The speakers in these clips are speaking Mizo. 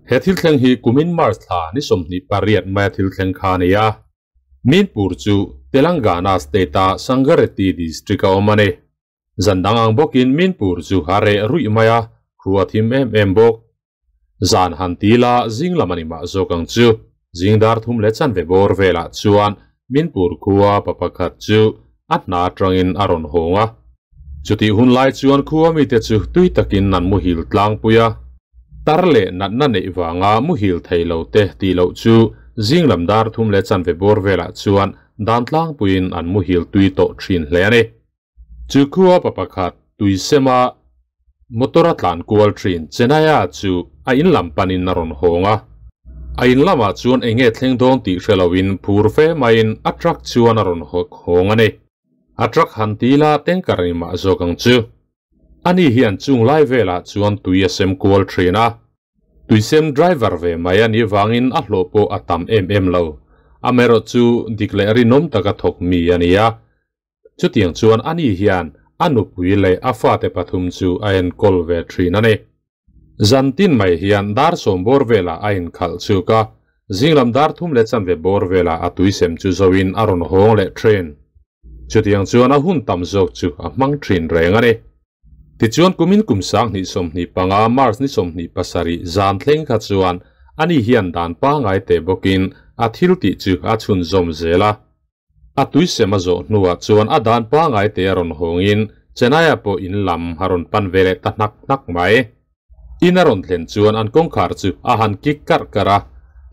He thil thleng hi kumin March thla ni 28 maia thil thleng kha a ni a. Minpur chu Telangana state-a Sangareddy district-a awm a ni. Zan dang ang bawkin Minpur chu a reh ruih mai a, khua a thim em em bawk. Zan han ti la zing lam a ni mah zawk ang chu. Zing dar thum leh chanve bawr velah chuan Minpur khua pa pakhat chu a hna atangin a rawn hawng a. Chutih hun lai chuan khua mite chu tui takin an muhil tlangpui a. Tar leh natna neih vanga muhil thei lo te tih loh chu zing lam dar thum leh chanve bawr velah chuan dan tlangpuiin an muhil tui tawh thin hle a ni. Chu khua pa pakhat tui sema motor a tlan kual thin Chennai-a chu a in lam panin a rawn hawng a. A in lamah chuan eng nge thleng dawn tih hre loin phur fe maiin a truck chuan a rawn hawng a ni. A truck han ti la tanker ni mah zawk ang chu. Ani hian chung lai velah chuan tui a sem kual thin a. Tuisem driver ve mai a nih vangin a hlawh pawh a tam em em lo. Amaherawhchu dik leh rinawm taka thawk mi a ni a. Chutiang chuan ani hian a nupui leh a fate pathum chu a enkawl ve thin a ni. Zan tin mai hian dar sawm bawr velah a inkhalh chuk a, zinglam dar thum leh chanve bawr velah a tuisem chu zoin a rawn hawng leh thin. Chutiang chuan a hun tam zawk chu a hmang thin reng a ni. Tichuan kumin kum 2025 March ni 27 zan thleng kha chuan ani hian dan pangai teh bawkin a thil tih chu a chhunzawm zel a. A tuisem a zawh hnuah chuan a dan pangai teh a rawn hawngin Chennai-ah pawh in lam a rawn pan ve leh ta hnak hnak mai. In a rawn thlen chuan an kawngkhar chu a han kik karh karh a,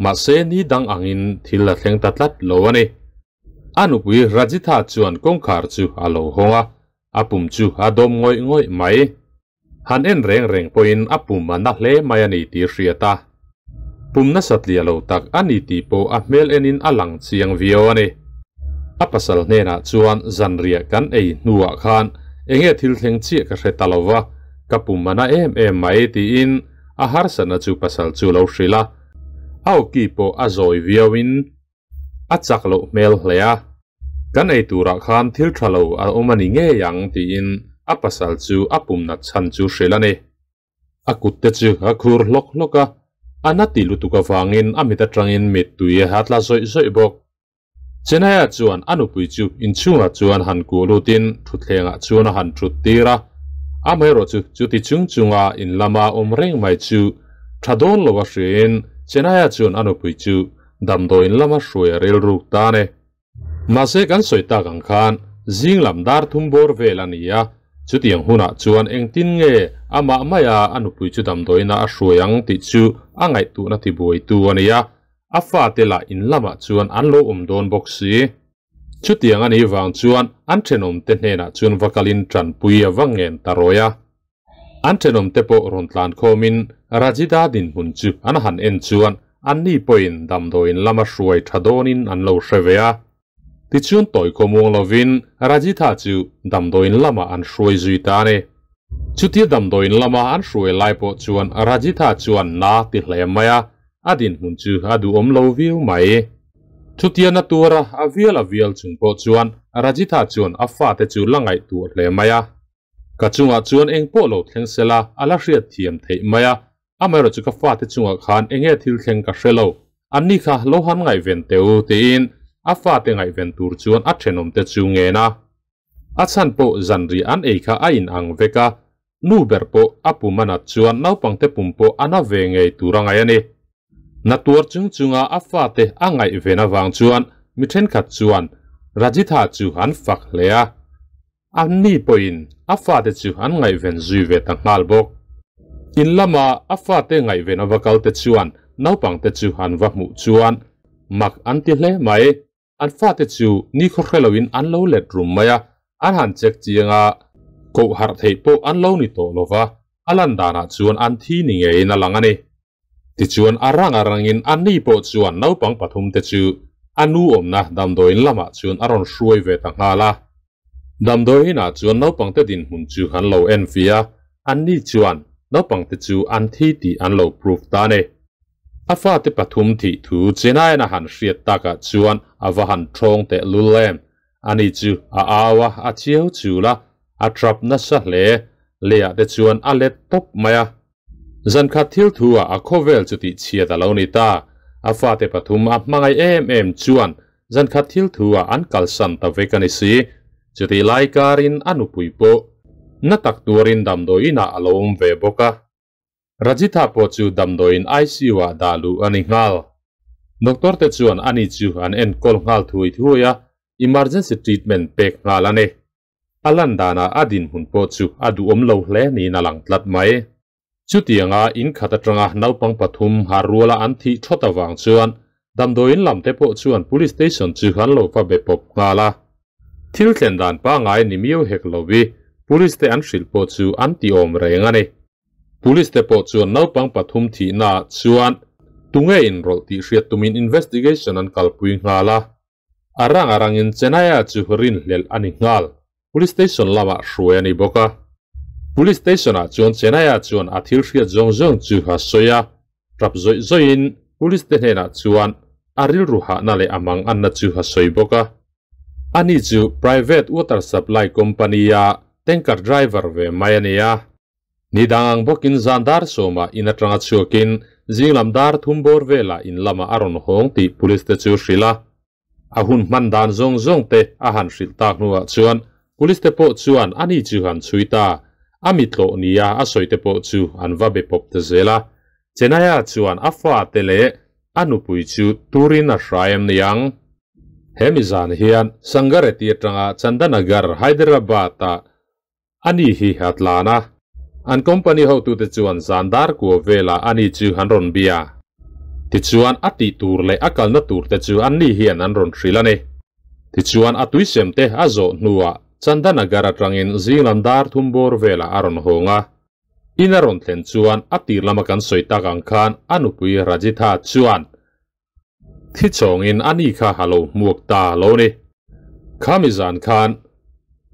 mahse ni dang angin thil a thleng ta tlat lo a ni. A nupui Rajitha chuan kawngkhar chu a lo hawng a, a pum chu a dawm ngawih ngawih mai. Han en reng reng pawhin a pum a na hle mai a ni tih hriat a. Pum nasa tliah lo tak a ni tih pawh a hmel enin a lang chiang viau a ni. A pasal hnenah chuan zanriah kan ei hnuah khan enge thil thleng chiah ka hre ta lo va, ka pum a na em em mai tiin a harsatna chu pasal chu lo hrilh a. A awki pawh a zawi viauin A chak loh hmel hle a, kan ei turah khan thil tha lo a awm a ni ngei ang tiin a pasal chu a pum nat chhan chu hrilh a ni. A kut te chu a khur hlawk hlawk a, a na ti lutuk avangin a mit atangin mittui a tla zawih zawih bawk. Chennai-ah chuan a nupui chu inchhungah chuan han kuh lutin thutthlengah chuan a han thut tir a, amaherawhchu chuti chung chunga in lama awm reng mai chu tha dawn lo a hriain Chennai-ah chuan a nupui chu Damdawiin lama hruai a rilruk tan e. Mahse kan sawi tak ang khan zing lam dar thum bawr vel a ni a, chutiang hunah chuan engtin nge amah maia a nupui chu damdawiina a hruai ang tih chu a ngaihtuhna tibuaitu a ni a, a fate lah in lamah chuan an lo awm dawn bawk si. Chutiang a nih vang chuan an thenawmte hnenah chuan va kalin tanpui a va ngen ta rawih a. An thenawmte pawh rawn tlan khawmin Rajida dinhmun chu an han en chuan anni pawhin damdawiin lama hruai tha dawnin an lo hre ve a. Tichuan tawi khawmuang lovin Rajitha chu damdawiin lamah an hruai zui ta a ni. Chutia damdawiin lama an hruai lai pawh chuan Rajitha chuan na ti hle mai a, a dinhmun chu a duhawm lo viau mai. Chutia na tuara a vial a vial chung pawh chuan Rajitha chuan a fate chu la ngaihtuah hle mai a. Ka chungah chuan eng pawh lo thleng sela a la hriat thiam theih mai a, amaherawh chu ka fate chungah khan eng nge thil thleng ka hre lo, anni kha lo han ngaihven teh u tiin a fate ngaihven tur chuan a thenawmte chu ngen a. A chhan pawh zanriah an ei kha a in ang vek a, nu ber pawh a pum a nat chuan naupangte pum pawh a na ve ngei tur a ngaih a ni. Na tuar chung chunga a fate a ngaihven avang chuan mi thenkhat chuan Rajitha chu an fak hle a. Anni pawhin a fate chu an ngaihven zui ve ta nghal bawk. In lama a fate ngaihven a va kal te chuan naupangte chu an va hmuh chuan mak an ti hle mai. An fate chu nikhaw hre loin an lo let rum mai a, an han check chiang a, koh harh theih pawh an lo ni tawh lo va, a lan danah chuan an thi ni ngeiin a lang a ni. Tichuan a rang a rangin anni pawh chuan naupang pathum te chu a nu awmna damdawiin lamah chuan a rawn hruai ve ta nghal a. Damdawiinah chuan naupangte dinhmun chu an lo en fih a, anni chuan naupangte chu an thi tih an lo proof ta a ni. A fate pathum thih thu Chennaiin a han hriat takah chuan a va han ṭhawng teh lul em. Ani chu a au a, a chiau chul a, a trap nasa hle. Leiah te chuan a let tawp mai a. Zan khat thil thu ah a khawvel chu tih chhiat a lo ni ta. A fate pathum a hmangaih em em chuan zan khat thil thu ah an kalsan ta vek a ni si. Chutih lai karin a nupui pawh na tak tuarin damdawiin ah a lo awm ve bawk a. Rajitha pawh chu damdawiin ICU ah dah luh a ni nghal. Doctor te chuan ani chu an enkawl nghal thui thui a, emergency treatment pek nghal a ni. A lan danah a dinhmun pawh chu a duhawm lo hle niin a lang tlat mai. Chutianga in khat atanga naupang pathum har ruala an thih thawt avang chuan damdawiin lam te pawh chuan police station chu an lo va be pawp nghal a. Thil thlen dan pangngai ni miau hek lovi police te an hrilh pawh chu an ti awm reng a ni. Police te pawh chuan naupang pathum thihnaah chuan tunge inrawlh tih hriat tumin investigation an kalpui nghal a. A rang a rangin Chennai-ah chu rinhlelh a ni nghal. Police station lamah hruai a ni bawk a. Police station-ah chuan Chennai-ah chuan a thil hriat zawng zawng chu a sawi a. Tap zawih zawihin police te hnenah chuan a rilru hahna leh a mang anna chu a sawi bawk a. Ani chu private water supply company-a tanker driver ve mai a ni a. Ni dang ang bawkin zan dar sawmah in atanga chhuakin zinglam dar thum bawr velah in lamah a rawn hawng tih police te chu hrilh a. A hun hman dan zawng zawng te a han hrilh tak hnuah chuan police te pawh chuan ani chu han chhui ta. A mithlawh nia a sawi te pawh chu an va be pawp ta zel a. Chennai-a chuan a fate leh a nupui chu turin a hrai em niang. Hemi zan hian Sangareddy atanga Chandanagar, Hyderabad-ah Ani hi a tlan a. An company hotute chuan zan dar kua velah ani chu an rawn bia. Tichuan a tih tur leh a kalna tur te chu anni hian an rawn hrilh a ni. Tichuan a tuisem te a zawh hnuah Chandanagar atangin zinglam dar thum bawr velah a rawn hawng a. In a rawn thlen chuan a tir lama kan sawi tak ang khan a nupui Rajitha chuan Thi chawngin a ni kha a lo hmuak ta lo ni. Khami zan khan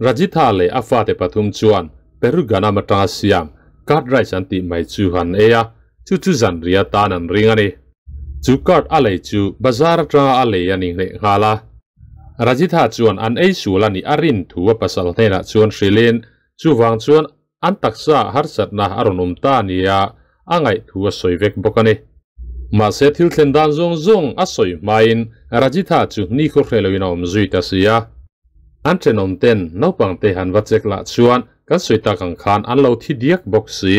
Rajitha leh a fate pathum chuan Peruganam atanga siam curd rice an tih mai chu an ei a, chu chu zanria tan an ring a ni. Chu curd a lei chu bazar atanga a lei a ni leh nghal a. Rajitha chuan an ei sual a nih a rin thu a pasal hnenah chuan hrilhin chuvang chuan An taksa harsatna a rawn awm ta nia a ngaihthu a sawi vek bawk a ni. Mahse thil thlen dan zawng zawng a sawi hmain Rajitha chu ni khaw hre loin a awm zui ta si a. An thenawm ten naupang te han va check lah chuan kan sawi tak ang khan an lo thi diak bawk si.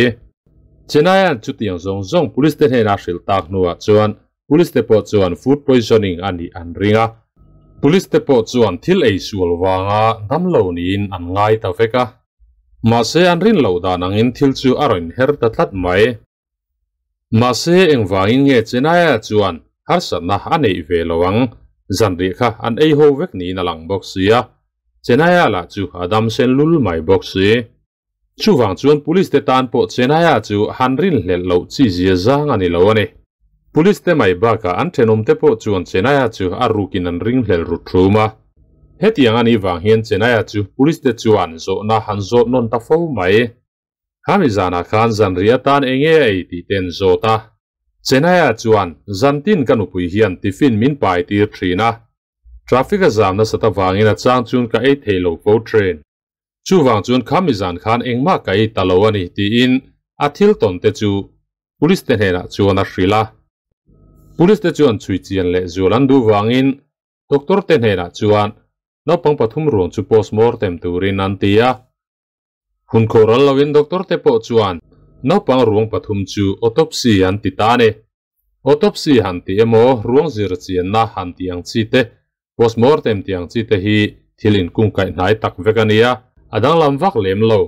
Chennai-a'n chutiang zawng zawng police te hnena hrilh tak hnuah chuan Police te pawh chuan food poisoning a nih an ring a. Police te pawh chuan thil ei sual vanga damlo niin an ngai ta vek a. Mahse an rin loh dan angin thil chu a rawn her ta tlat mai. Mahse engvangin nge Chennai-a chuan harsatna a neih ve lo ang? Zanriah kha an ei ho vek niin a lang bawk si a. Chennai-a lah chu a dam sen lul mai bawk si. Chuvang chuan Police te tan pawh Chennai-ah chu han rinhlelh loh chi zia zang a ni lo a ni. Police te mai bakah an thenawm te pawh chuan Chennai-ah chu a rukin an ringhlel rut thum a. Hetiang a nih vang hian Chennai-ah chu Police te chuan zawhna han zawt nawn ta fo mai. Khami zanah khan zanriah atan enge a ei tih te an zawt a. Chennai-ah chuan zantin ka nupui hian tiffin min pai tir thin a. Traffic a zam nasat avangin a chang chuan ka ei thei lo fo thin. Chuvang chuan khami zan khan engmah ka ei ta lo a ni tiin a thil tawn te chu Police te hnenah chuan a hrilh a. Police te chuan chhui chian leh zual an duh vangin Doctor te hnenah chuan naupang pathum ruang chu postmortem turin an ti a. Hun khawhral loin Doctor te pawh chuan naupang ruang pathum chu autopsy an ti ta a ni. Autopsy han tih emaw ruang zir chianna han tih ang chi te, postmortem tih ang chi te hi thil inkungkaih hnai tak vek a nia, a danglam vak lem lo.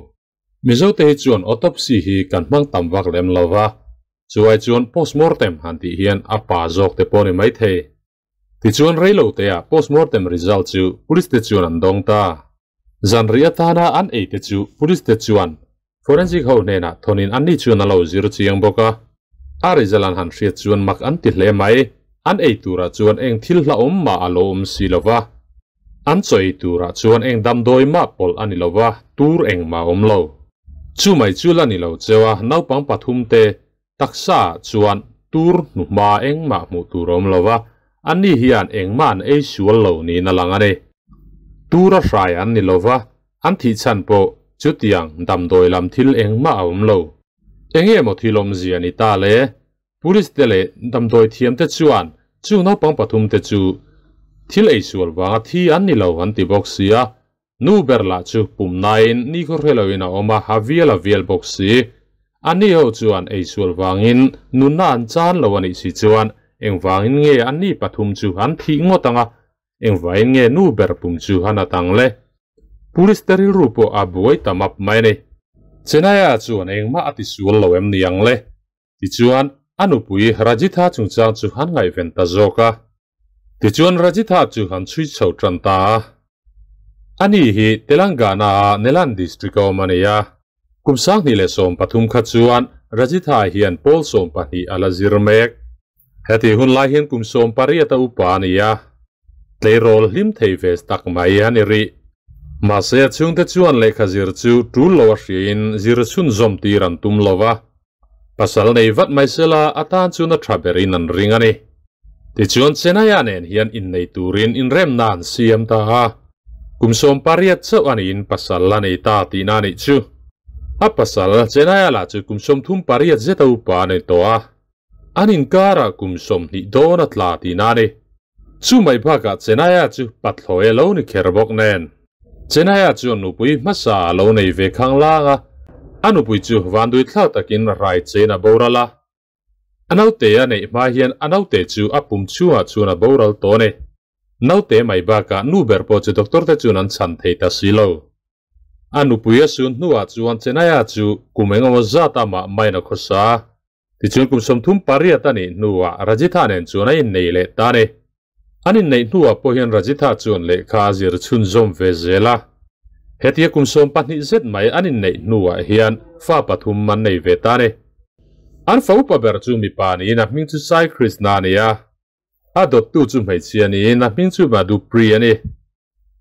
Mizote hi chuan autopsy hi kan hmang tam vak lem lo va, chuai chuan postmortem han tih hian a pa zawk te pawh ni maithei. Tichuan reiloteah postmortem result chu police te chuan an dawng ta. Zanri atana an ei te chu police te chuan forensic ho hnenah thawnin anni chuan a lo zir chiang bawk a. A result an han hriat chuan mak an ti hle mai. An ei turah chuan eng thil hlauhawm mah a lo awm si lo va. An chaw ei turah chuan eng damdawi mah pawlh a ni lo va, tur engmah a awm lo. Chu mai chu la ni lo cheu a, naupang pathum te Taksa ah chuan tur hnuhma engmah hmuh tur a awm lo va, anni hian engmah an ei sual lo niin a lang a ni. Tur a hrai an ni lo va, an thih chhan pawh chutiang damdawi lam thil engmah a awm lo. Enge maw thil awmzia ni ta le? Police te leh damdawi thiam te chuan chung naupang pathum te chu thil eisual vanga thi an ni lo an ti bawk sia. Nu ber lah chu pum nain nikhaw hre loin a awm a, a vial a vial bawk si. Anni ho chuan eisual vangin nunna an chan lo a nih si chuan engvangin nge anni pathum chu an thih ngawt ang a, engvain nge nu ber pum chu an at ang le? Police te rilru pawh a buai ta map mai a ni. Chennai-ah chuan engmah a tisual lo em ni ang le? Tichuan, a nupui Rajitha chungchang chu han ngaihven ta zawk a. Tichuan Rajitha chu han chhui chho tan ta a. Ani hi Telangana-a Nelan District-a awm a ni a. Kum 2013 kha chuan Rajitha hian pawl 12 a la zir mek. Heti hun lai hian kum 18 a upa a ni a. Tleirawl hlim thei ve tak mai a ni rih. Mahse a chhungte chuan lehkha zir chu tul lo a hriain zir chhunzawm tir an tum lo va. Pasal nei vat mai sela a tan chuan a tha berin an ring a ni. Tichuan Chennai-ah nen hian innei turin inremna an siam ta a. Kum 18 chauh a niin pasal a nei ta tihna a nih chu. A pasal Chennai-ah lah chu kum 38 zeta upa a nei tawh a. An inkarah kum 20 dawn a tla tihna a ni. Chu mai bakah Chennai-ah chu pathlawi a lo ni kher bawk nen. Chennai-ah chuan nupui hmasa a lo nei ve khang lang a, a nupui chu vanduai thlak takin rai chein a boral a. A naute a neih hma hian a naute chu a pum chhungah chuan a boral tawh a ni. Naute mai bakah nu ber pawh chu doctor te chuan an chhan thei ta si lo. A nupui a sun hnuah chuan Chennai-ah chu kum engemaw zat amah maiin a khawsa a. Tichuan kum 38 a nih hnuah Rajitha nen chuan a innei leh ta a ni. An inneih hnuah pawh hian Rajitha chuan lehkha a zir chhunzawm ve zel a. Hetia kum 12 zet mai an inneih hnuah hian fa pathum an nei ve ta a ni. An fa upa ber chu mipa niin a hming chu Sai Krishna a ni a. A dawttu chu hmeichhia niin a hming chu Madhupri a ni.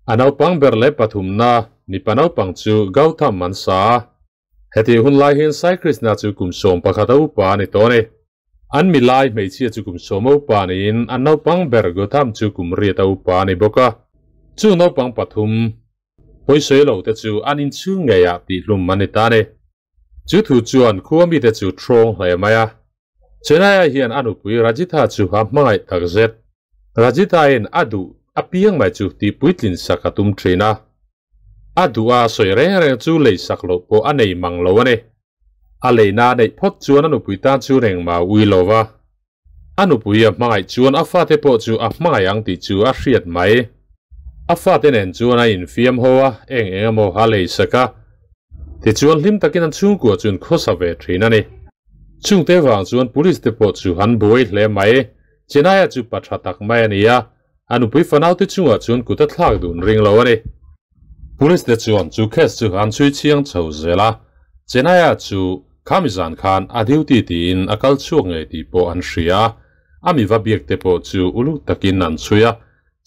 A naupang ber leh pathumna mipa naupang chu Gautam an sa a. Heti hun lai hian Sai Krishna chu kum 11 a upa a ni tawh a ni. An milai hmeichhia chu kum 10 a upa niin an naupang ber Gautam chu kum 8 a upa a ni bawk a. Chu naupang pathum pawisawi lo te chu an inchhung ngeiah tihhlum an ni ta a ni. Chu thu chuan khua mite chu thawng hle mai a. Chennai-ah hian a nupui Rajitha chu a hmangaih takzet. Rajitha-in a duh apiang mai chu tihpuitlin sak a tum thin a. A duh a sawi reng reng chu lei sak loh pawh a nei mang lo a ni. A leina a neih phawt chuan a nupui tan chu reng ma ui lo va. A nupui a hmangaih chuan a fate pawh chu a hmangaih ang tih chu a hriat mai. A fate nen chuan a infiam ho a, eng eng emaw a lei sak a. Tichuan hlim takin an chhungkua chu an khawsa ve thin a ni. Chungte vang chuan police te pawh chu an buai hle mai. Chennai-a chu pa tha tak mai a ni a, a nupui fanaute chungah chuan kut a thlak dun ring lo a ni. Police te chuan chu case chu an chhui chiang chho zel a, Chennai-a chu khami zan khan a duty tiin a kal chhuak ngei tih pawh an hria a, a mi va biak te pawh chu uluk takin an chhui a,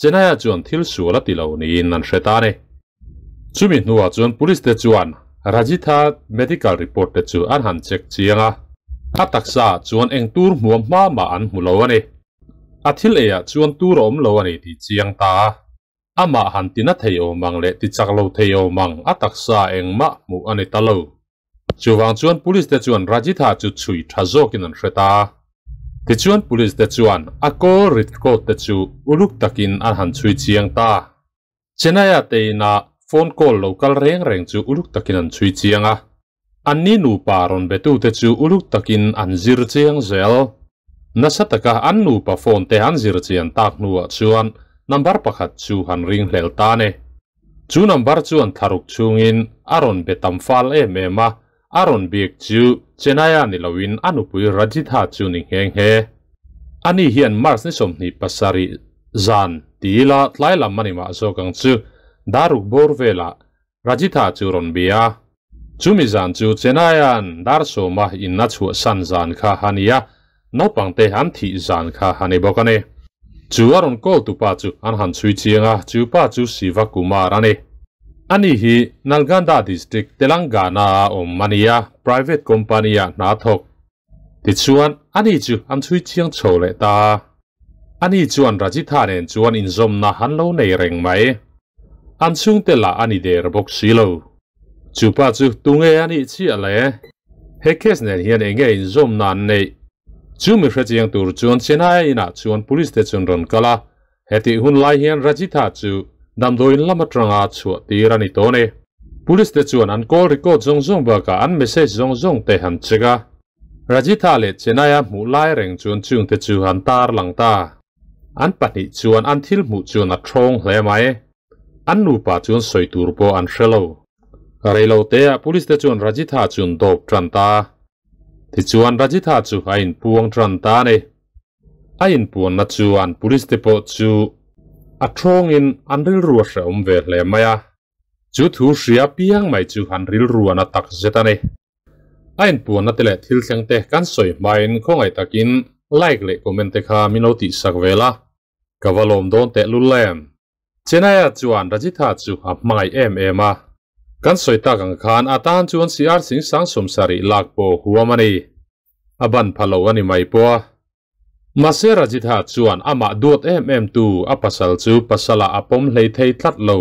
Chennai-a chuan thil sual a ti lo niin an hre ta a ni. Chumi hnuah chuan police te chuan Rajitha medical report te chu an han check chiang a, a taksa ah chuan eng tur hmuam hma mah an hmu lo a ni. A thil ei ah chuan tur a awm lo a ni tih chiang ta a. Amah han tina thei awm ang leh ti chak lo thei awm ang a taksa engmah hmuh a ni ta lo. Chuvang chuan police te chuan Rajitha chu chhui tha zawkin an hre ta. Tichuan police te chuan a call record te chu uluk takin an han chhui chiang ta. Chennai-a te ina phone call lo kal reng reng chu uluk takin an chhui chiang a. Anni nupa rawn betute chu uluk takin an zir chiang zel. Nasa taka an nupa phone te an zir chian tak hnuah chuan number pakhat chu han ring hlel ta a ni. Chu number chuan thlaruk chhungin a rawn be tam fal em em a, a rawn biak chu Chennai-a ni loin a nupui Rajitha chu ni nghe nghe. Ani hian March ni 27 zan tila tlai lam a ni mah zawk ang chu daruk bawr velah Rajitha chu rawn bia. Chumi zan chu Chennai-a'n dar sawma in a chhuahsan zan kha a ni a, naupangte an thih zan kha a ni bawk a ni. Chu a rawn call tu pa chu an han chhui chiang a, chu pa chu Siva Kumar a ni. Ani hi Nalganda district Telangana-a awm a ni a, private company-ah hna thawk. Tichuan, ani chu an chhui chiang chho leh ta. Ani chuan Rajitha nen chuan inzawmna an lo nei reng mai. An chhungte lah a ni der bawk si lo. Chu pa chu tunge a nih chiah le? He case nen hian enge inzawmna an neih? Chu mi hrechiang tur chuan Chennai inah chuan police te chuan rawn kal a, hetih hun lai hian Rajitha chu damdawiin lam atanga chhuah tir a ni tawh a ni. Police te chuan an call record zawng zawng bakah an message zawng zawng te han check a, Rajitha leh Chennai-a hmuh lai reng chuan chungte chu an tarlang ta. An pahnih chuan an thil hmuh chuan a thawng hle mai. An nupa chuan sawi tur pawh an hre lo. Reilo teah police te chuan Rajitha chu an dawp tan ta. Tichuan Rajitha chu a inpuang tan ta a ni. A inpuanna chuan police te pawh chu a thawngin an rilru a hrehawm ve hle mai a. Chu thu hria piang mai chu an rilru a na tak zet a ni. A inpuanna te leh thil thleng te kan sawi hmain khawngaih takin like leh comment te kha min lo tihsak ve la. Ka va lawm dawn teh lul em? Chennai-ah chuan Rajitha chu a hmangaih em em a. Kan sawi tak ang khan a tan chuan CR Sing sang sawmsarih lak pawh huam a ni. A ban pha lo a ni mai pawh a. Mahse Rajitha chuan amah duat em em tu a pasal chu pasalah a pawm hlei thei tlat lo.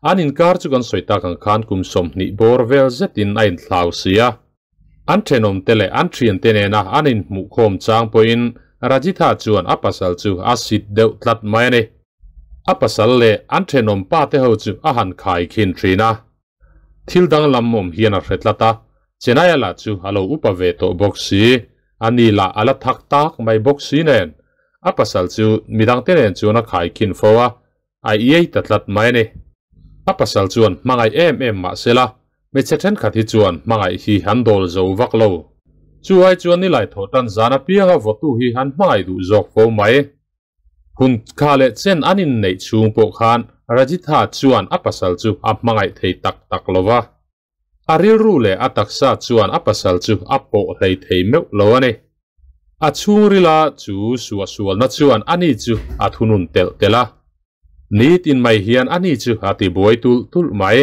An inkar chu kan sawi tak ang khan kum 20 bawr vel zetin a inthlau si a. An thenawmte leh an thiante nena an inhmuhkhawm chang pawhin Rajitha chuan a pasal chu a sit deuh tlat mai a ni. A pasal leh an thenawm pa te ho chu a han khai khin thin a. Thil danglam awm hian a hre tlat a, Chennai-a lah chu a lo upa ve tawh bawk si, a ni lah a la thak tak mai bawk si nen. A pasal chu midangte nen chuan a khai khin fo a, A iai ta tlat mai a ni. A pasal chuan hmangaih em em mah se la, hmeichhe thenkhat hi chuan hmangaih hi an dawl zo vak lo. Chu ai chuan nilai thawh tan zan apianga vawtu hi an hmangaih duh zawk fo mai. Hun kha leh chen an inneih chhung pawh khan Rajitha chuan a pasal chu a hmangaih thei tak tak lo va. A rilru leh a taksa chuan a pasal chu a pawh hlei thei meuh lo a ni. A chhungrila chu suahsualna chuan ani chu a thunun telh telh a. Nitin mai hian ani chu a ti buai tulh tulh mai.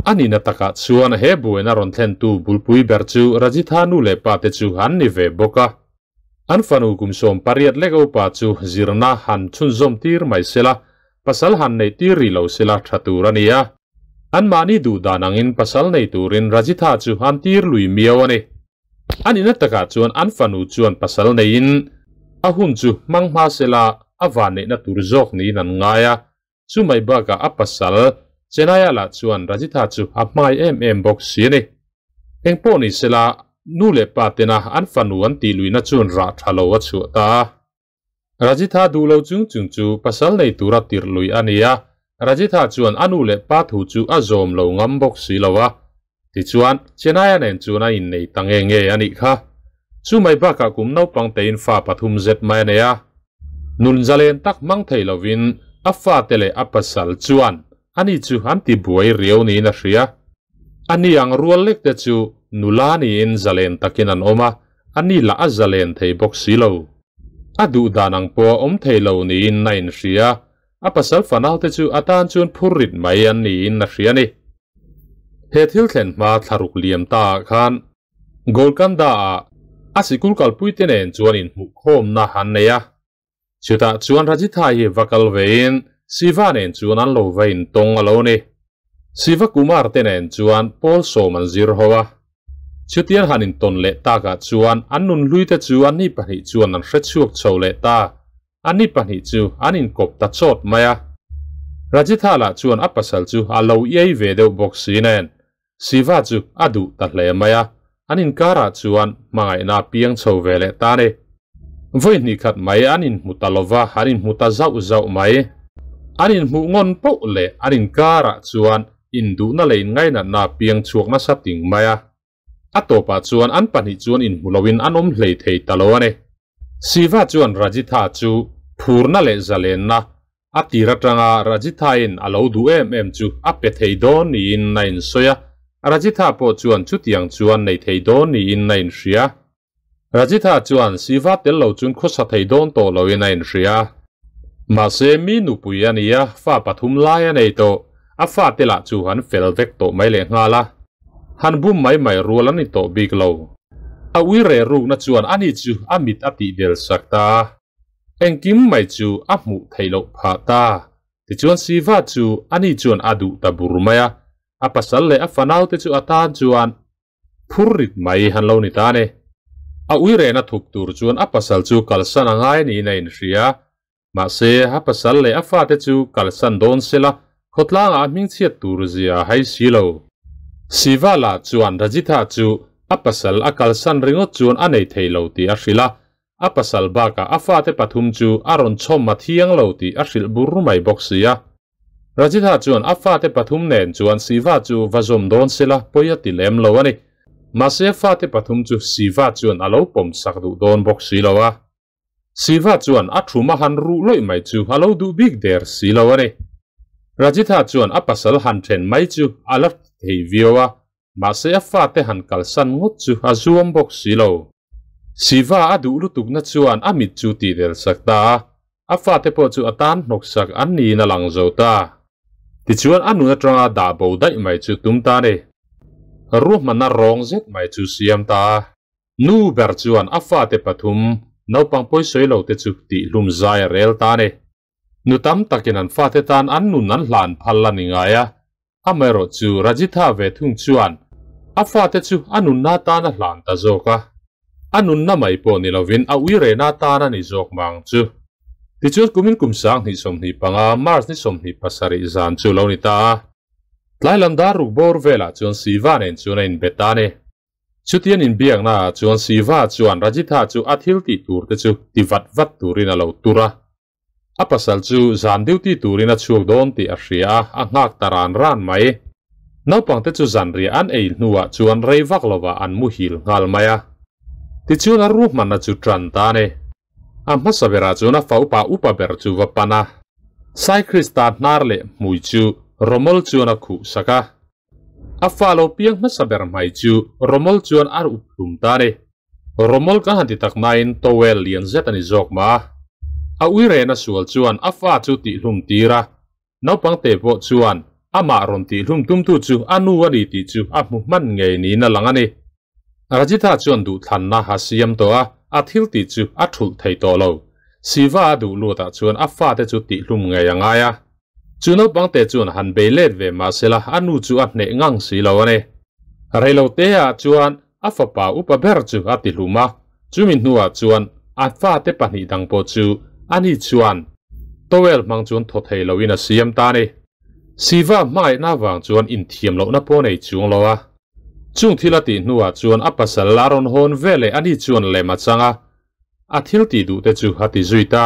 A nihna takah chuan he buaina rawn thlentu bulpui ber chu Rajitha nu leh pa te chu an ni ve bawk a. An fanu kum 18 lek upa chu zirna han chhunzawm tir mai sela, pasal han neih tir rih lo sela tha tur a ni a. Anmahni duh dan angin pasal nei turin Rajitha chu an tir lui miau a ni. A nihna takah chuan an fanu chuan pasal neiin a hun chu hmang hma sela a vanneihna tur zawk niin an ngai a. Chu mai bakah a pasal Chennai-ah lah chuan Rajitha chu a hmangaih em em bawk si a ni. Engpawh ni sela, nu leh pa tena an fanu an tih luihna chuan rah tha lo a chhuah ta a. Rajitha duh lo chung chung chu pasal nei tura tirh lui a ni a, Rajitha chuan a nu leh pa thu chu a zawm lo ngam bawk si lo a. Tichuan, Chennai-a nen chuan a innei ta nge nge a nih kha. Chu mai bakah kum naupang tein fa pathum zet mai a nei a. Nun zalen tak hmang thei lovin a fate leh a pasal chuan ani chu an ti buai riau niin a hria. Ani ang rual lek te chu nula niin zalen takin an awm a, ani lah a zalen thei bawk si lo. A duh dan ang pawh a awm thei lo niin a inhria. A pasal fanaute chu a tan chuan phur rit mai an niin a hria a ni. He thil thlen hma thlaruk liam ta ah khan Golkanda ah a sikul kalpuite nen chuan inhmuhkhawmna an nei a. Chutah chuan Rajitha hi va kal vein Siva nen chuan an lo va intawng a lo ni. Siva Kumar te nen chuan pawl sawm an zir ho a. Chutian han intawn leh takah chuan an nunhluite chu anni pahnih chuan an hrechhuak chho leh ta. Anni pahnih chu an inkawp ta chawt mai a. Rajitha lah chuan a pasal chu a lo iai ve deuh bawk si nen, Siva chu a duh ta hle mai a, an inkarah chuan hmangaihna a piang chho ve leh ta a ni. Vawi hnih khat mai an inhmu ta lova, an inhmu ta zauh zauh mai. An inhmuh ngawn poh leh an inkarah chuan induhna leh inngainatna a piang chhuak nasa ting mai a. A tawpah chuan an pahnih chuan inhmu loin an awm hlei thei ta lo a ni. Siva chuan Rajitha chu phurna leh zalenna a tir atanga Rajithain a lo duh em em chu a pe thei dawn niin a insawi a, Rajitha pawh chuan chutiang chuan nei thei dawn niin a inhria. Rajitha chuan Siva tel lo chuan khawsa thei dawn tawh loin a inhria. Mahse mi nupui a ni a, fa pathum lai a nei tawh. A fate lah chu an fel vek tawh mai lehnghal a. Han bum mai mai rual a ni tawh bik lo. A ui reh rukna chuan ani chu a mit a tih del sak ta a. Engkim mai chu a hmuh theih loh phah ta. Tichuan Siva chu ani chuan a duh ta bur mai a. A pasal leh a fanaute chu a tan chuan. Phur rit mai han lo ni ta a ni. A uirehna thup tur chuan a pasal chu kalsan a ngai niin a inhria. Mahse, a pasal leh a fate chu kalsan dawn sela khawtlangah a hmingchhiat tur zia a hai si lo. Siva lah chuan Rajitha chu a pasal a kalsan ringawt chuan a nei thei lo tih a hrilh a, a pasal bakah a fate pathum chu a rawn chhawm a thiang lo tih a hrilh bur mai bawk si a. Rajitha chuan a fate pathum nen chuan Siva chu va zawm dawn sela pawi a ti lem lo a ni. Mahse a fate pathum chu Siva chuan a lo pawm sak duh dawn bawk si lo a. Siva chuan a thuma han ruh lawih mai chu a lo duh bik der si lo a ni. Rajitha chuan a pasal han then mai chu a la thei viau a, mahse a fate han kalsan ngawt chu a zuam bawk si lo. Siva a duh lutukna chuan a mit chu tih del sak ta a, a fate pawh chu a tan hnawk sak an niin a lang zo ta. Tichuan a nun atanga dah bo daih mai chu tum ta a ni. Ruahmanna rawng zet mai chu siam ta a. Nu ber chuan a fate pathum, naupang pawisawi lo te chu tihhlum zai a rel ta a ni. Nu tam takin an fate tan an nun an hlan phal a ni ngai a, amaherawh chu Rajitha ve thung chuan a fate chu a nunna tan a hlan ta zawk a. A nunna mai pawh ni lovin a uirehna tan a ni zawk mang chu. Tichuan kumin kum 2025 March ni 27 zan chu lo ni ta a. Tlai lam dar ruk bawr velah chuan Siva nen chuan a inbe ta a ni. Chutian inbiakna ah chuan Siva chuan Rajitha chu a thil tih tur te chu ti vat vat turin a lo tur a. A pasal chu zan duty turin a chhuak dawn tih a hria a, a nghak ta ran ran mai. Naupang te chu zanriah an ei hnuah chuan rei vak lovah an muhil nghal mai a. Tichuan a ruahmanna chu tan ta a ni. A hmasa berah chuan a fa upa upa ber chu va pan a. Sai Krista hnar leh hmui chu rawmawl chuan a khuh sak a. A fa lo piang hmasa ber hmai chu Romol chuan a up hlum ta a ni. Romol kan han ti tak nain towel lian zet a ni zawk mah a. A uirehna sual chuan a fa chu tihhlum tir a, naupang te pawh chuan amah rawn tihhlum tumtu chu a nu a ni tih chu a hmu hman ngei niin a lang a ni. Rajitha chuan duhthlanna a siam tawh a, a thil tih chu a thulh thei tawh lo. Siva a duh luatah chuan a fate chu tihhlum ngei a ngai a. Chu naupang te chuan han bei let ve mahsela a nu chu a hneh ngang si lo a ni. Reilote ah chuan a fapa upa ber chu a ti hlum a, chumi hnuah chuan a fate pahnih dang pawh chu ani chuan towel hmang chuan thaw thei loin a siam ta a ni. Siva hmangaihna vang chuan inthiam lohna pawh nei chung lo a. Chung thil a tih hnuah chuan a pasal a rawn hawn veleh ani chuan lem a chang a, A thil tih duh te chu a ti zui ta.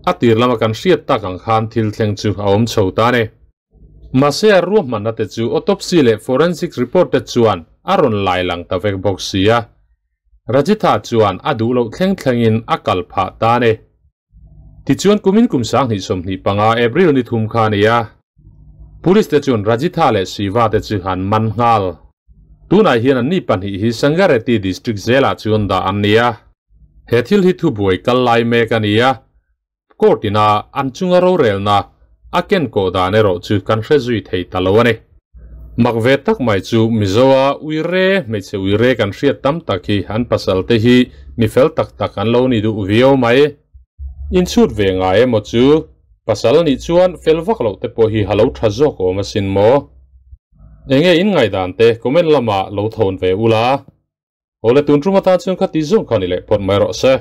A tir lama kan hriat tak ang khan thil thleng chu a awm chho ta a ni. Mahse a ruahmanna te chu autopsy leh forensic report te chuan a rawn lai lang ta vek bawk si a. Rajitha chuan a duh loh thleng thlengin a kal phah ta a ni. Tichuan kumin kum 2025 April ni thum kha a ni a. Police te chuan Rajitha leh Shiva te chu an man nghal. Tunah hian anni pahnih hi Sangareddy district zelah chuan dah an ni a. He thil hi thubuai kal lai mek a ni a. Court ina an chunga rorelna a ken kawh dan erawh chu kan hre zui thei ta lo a ni. Mak ve tak mai chu Mizoa uire, hmeichhe uire kan hriat tam tak hi an pasal te hi mi fel tak tak an lo ni duh viau mai. Inchhut ve ngai emaw chu pasal nih chuan fel vak loh te pawh hi ha lo tha zawk awm asin maw? Enge in ngaihdan te comment lamah lo thawn ve ula. Awle tun tum atan chuan kha ti zawng kha ni leh phawt mai rawh se.